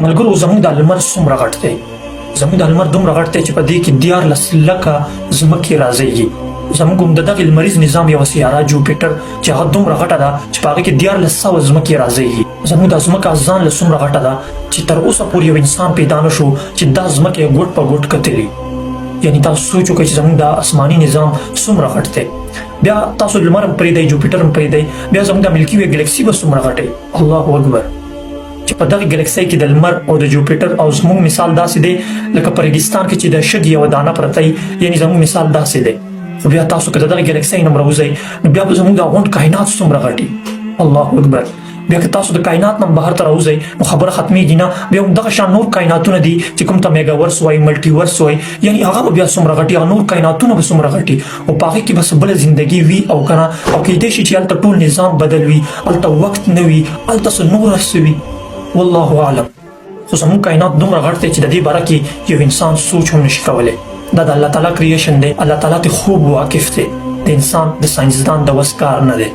ملګرو، زموږ د لمر څومره غټ دی؟ زموږ د لمر دومره غټ دی چې په دې کې 13 لکه ځمکې راځي. زموږ هم د دغه لمریز نظام یوه سیاره جوپیټر چې هغه دومره غټه ده چې په هغه کې 1300 ځمکې راځي. زموږ د ځمکه ځان له څومره غټه ده چې تر اوسه پورې یو انسان پیدا نه شو چې دا ځمکه یې ګوټ په ګوټ کتلی. یعنی تاسو سوچ وکړئ چې زموږ د آسماني نظام څومره غټ دی. بیا تاسو لمر هم پرېږدئ، جوپیټر هم پرېږدئ، بیا زموږ د ملکي وی ګلکسي به څومره غټه؟ الله اکبر، چې په دغه ګلکسي کې د لمر او د جوپیټر او زموږ مثال داسې دی لکه په ریګستان کې چې د شګې یوه دانه پرته وي. یعنی زموږ مثال داسې دی. خو بیا تاسو که د دغه ګلکسي نه راوځئ، نو بیا به زموږ د غونډ کائنات څومره غټي؟ الله اکبر. بیا که تاسو د کائنات نه بهر ته راوځئ، نو خبره ختمېږي نه. بیا هم دغه شان نور کائناتونه دي چې کوم ته میګاورس وایي، ملټیورس وایي. یعنی هغه به بیا څومره غټي او نور کائناتونه به څومره غټي او په هغې کې به څه بله زندګي وي او که نه؟ او کېدای شي چې هلته ټول نظام بدل وي، هلته وخت نه وي، هلته څه نور څه وي، والله اعلم. خو زموږ کائنات دومره غټ دی چې د دې باره کې یو انسان سوچ هم نشي کولی. دا د الله تعالی creation دی، الله تعالی ته خوب واقف دی. د انسان، د ساينسدان د وس کار نه دی.